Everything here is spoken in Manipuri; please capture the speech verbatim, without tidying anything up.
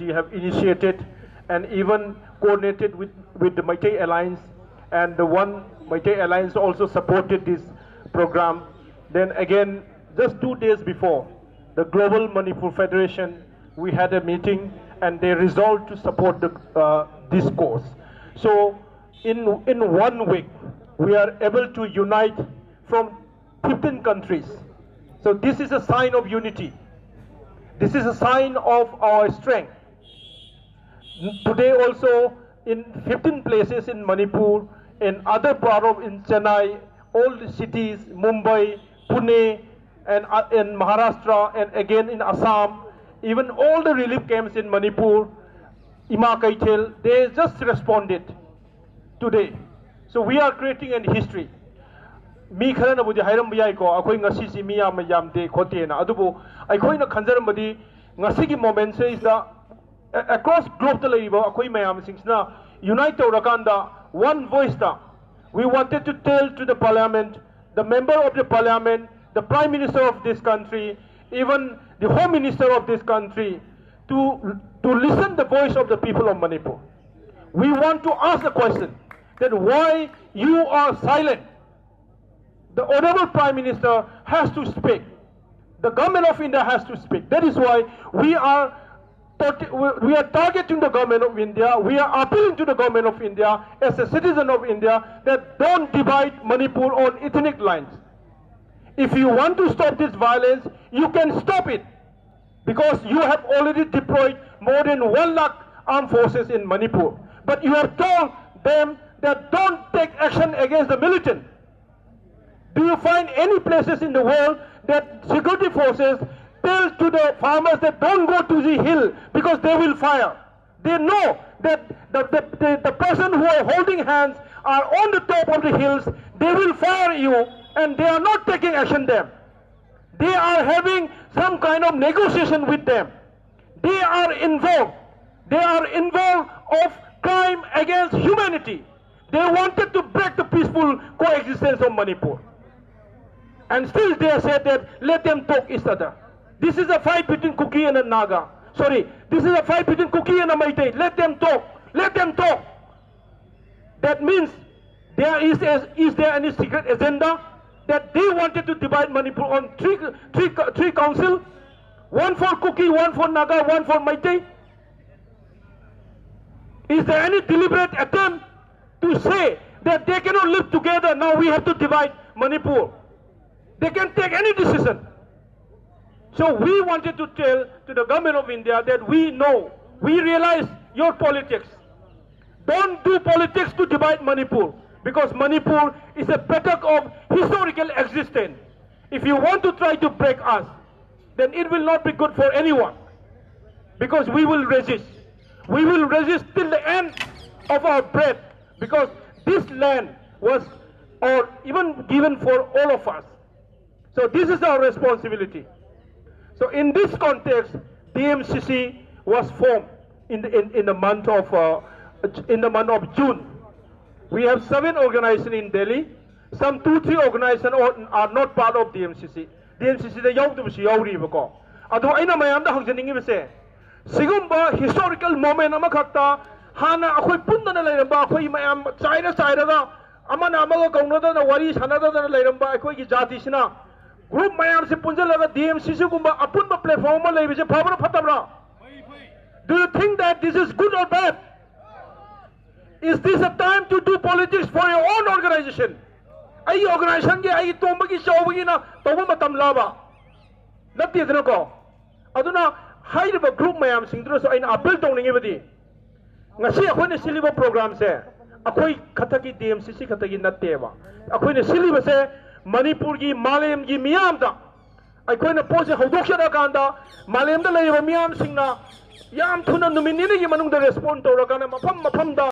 have initiated and even coordinated with, with the Meitei Alliance, and the One Meitei Alliance also supported this program. Then again, just two days before, the Global Manipur Federation, we had a meeting and they resolved to support the, uh, this cause. So in, in one week, we are able to unite from fifteen countries. So this is a sign of unity. This is a sign of our strength. Today also, in fifteen places in Manipur, in other part of, in Chennai, all the cities, Mumbai, Pune, and, uh, in Maharashtra, and again in Assam, even all the relief camps in Manipur, Ima Keithel, they just responded today. So we are creating an history. ꯃꯤ ꯈꯔꯅꯕꯨꯗꯤ ꯍꯥꯏꯔꯝꯕ ꯌꯥꯏꯀꯣ, ꯑꯩꯈꯣꯏ ꯉꯁꯤꯁꯤ ꯃꯤ ꯌꯥꯝꯅ ꯌꯥꯝꯗꯦ ꯈꯣꯠꯇꯦꯅ, ꯑꯗꯨꯕꯨ ꯑꯩꯈꯣꯏꯅ ꯈꯟꯖꯔꯝꯕꯗꯤ ꯉꯁꯤꯒꯤ ꯃꯣꯃꯦꯟꯁꯤꯗ ꯑꯦ-, ꯑꯦꯀ꯭ꯔꯣꯁ ꯒ꯭ꯂꯣꯕꯇ ꯂꯩꯔꯤꯕ ꯑꯩꯈꯣꯏ ꯃꯌꯥꯝꯁꯤꯡꯁꯤꯅ ꯌꯨꯅꯥꯏꯠ ꯇꯧꯔꯀꯥꯟꯗ one ꯚꯣꯏꯁꯇ we wanted to tell to the parliament, the member of the parliament, the prime minister of this country, even the home minister of this country, to, to listen the voice of the people of Manipur. We want to ask the question that why you are silent. The honorable Prime Minister has to speak. The government of India has to speak. That is why we are tot-, we are targeting the government of India. We are appealing to the government of India as a citizen of India that don't divide Manipur on ethnic lines. If you want to stop this violence, you can stop it, because you have already deployed more than one lakh armed forces in Manipur. But you have told them that don't take action against the militant. Do you find any places in the world that security forces tell to the farmers that don't go to the hill because they will fire? They know that the, the, the, the person who are holding hands are on the top of the hills, they will fire you, and they are not taking action there. They are having some kind of negotiation with them. They are involved. They are involved of crime against humanity. They wanted to break the peaceful coexistence of Manipur. And still they said that let them talk each other. This is a fight between Kuki and a Naga. Sorry, this is a fight between Kuki and a Meitei. Let them talk. Let them talk. That means there is, a, is there any secret agenda that they wanted to divide Manipur on three, three, three council? One for Kuki, one for Naga, one for Meitei? Is there any deliberate attempt to say that they cannot live together? Now we have to divide Manipur. They can take any decision. So we wanted to tell to the government of India that we know, we realize your politics. Don't do politics to divide Manipur, because Manipur is a petticoat of historical existence. If you want to try to break us, then it will not be good for anyone, because we will resist. We will resist till the end of our breath, because this land was or even given for all of us. So this is our responsibility. So in this context, D M C C was formed in the, in, in the month of uh, in the month of June. We have seven organizations in Delhi. Some two, three organizations are, are not part of D M C C. D M C C ꯗ ꯌꯥꯎꯗꯕꯁꯨ ꯌꯥꯎꯔꯤꯕꯀꯣ꯫ ꯑꯗꯣ ꯑꯩꯅ ꯃꯌꯥꯝꯗ ꯍꯪꯖꯅꯤꯡꯉꯤꯕꯁꯦ, ꯁꯤꯒꯨꯝꯕ historical moment ꯑꯃꯈꯛꯇ ꯍꯥꯟꯅ ꯑꯩꯈꯣꯏ ꯄꯨꯟꯗꯅ ꯂꯩꯔꯝꯕ ꯑꯩꯈꯣꯏ ꯃꯌꯥꯝ ꯆꯥꯏꯔ ꯆꯥꯏꯔꯒ ꯑꯃꯅ ꯑꯃꯒ ꯀꯧꯅꯗꯅ ꯋꯥꯔꯤ ꯁꯥꯟꯅꯗꯗꯅ ꯂꯩꯔꯝꯕ ꯑꯩꯈꯣꯏꯒꯤ ꯖꯥꯇꯤꯁꯤꯅ group ꯃꯌꯥꯝꯁꯤ ꯄꯨꯟꯁꯤꯜꯂꯒ D M C C ꯒꯨꯝꯕ ꯑꯄꯨꯟꯕ platform ꯑꯃ ꯂꯩꯕꯁꯦ ꯐꯕ꯭ꯔꯥ ꯐꯠꯇꯕ꯭ꯔꯥ? Do you think that this is good or bad? Is this a time to do politics for your own organization? ꯑꯩꯒꯤ organization ꯒꯤ ꯑꯩꯒꯤ ꯇꯣꯝꯕꯒꯤ ꯆꯥꯎꯕꯒꯤꯅ ꯇꯧꯕ ꯃꯇꯝ ꯂꯥꯕ ꯅꯠꯇꯦꯗꯅꯀꯣ꯫ ꯑꯗꯨꯅ ꯍꯥꯏꯔꯤꯕ group ꯃꯌꯥꯝꯁꯤꯡꯗꯨꯅꯁꯨ ꯑꯩꯅ appeal ꯇꯧꯅꯤꯡꯉꯤꯕꯗꯤ, ꯉꯁꯤ ꯑꯩꯈꯣꯏꯅ ꯁꯤꯜꯂꯤꯕ program ꯁꯦ ꯑꯩꯈꯣꯏ ꯈꯛꯇꯒꯤ, D M C C ꯈꯛꯇꯒꯤ ꯅꯠꯇꯦꯕ꯫ ꯑꯩꯈꯣꯏꯅ ꯁꯤꯜꯂꯤꯕꯁꯦ ꯃꯅꯤꯄꯨꯔꯒꯤ, ꯃꯥꯂꯦꯝꯒꯤ ꯃꯤꯌꯥꯝꯗ ꯑꯩꯈꯣꯏꯅ ꯄꯣꯠꯁꯦ ꯍꯧꯗꯣꯛꯆꯔꯀꯥꯟꯗ ꯃꯥꯂꯦꯝꯗ ꯂꯩꯔꯤꯕ ꯃꯤꯌꯥꯝꯁꯤꯡꯅ ꯌꯥꯝ ꯊꯨꯅ ꯅꯨꯃꯤꯠ ꯅꯤꯅꯤꯒꯤ ꯃꯅꯨꯡꯗ respond ꯇꯧꯔꯀꯥꯟꯗ ꯃꯐꯝ ꯃꯐꯝꯗ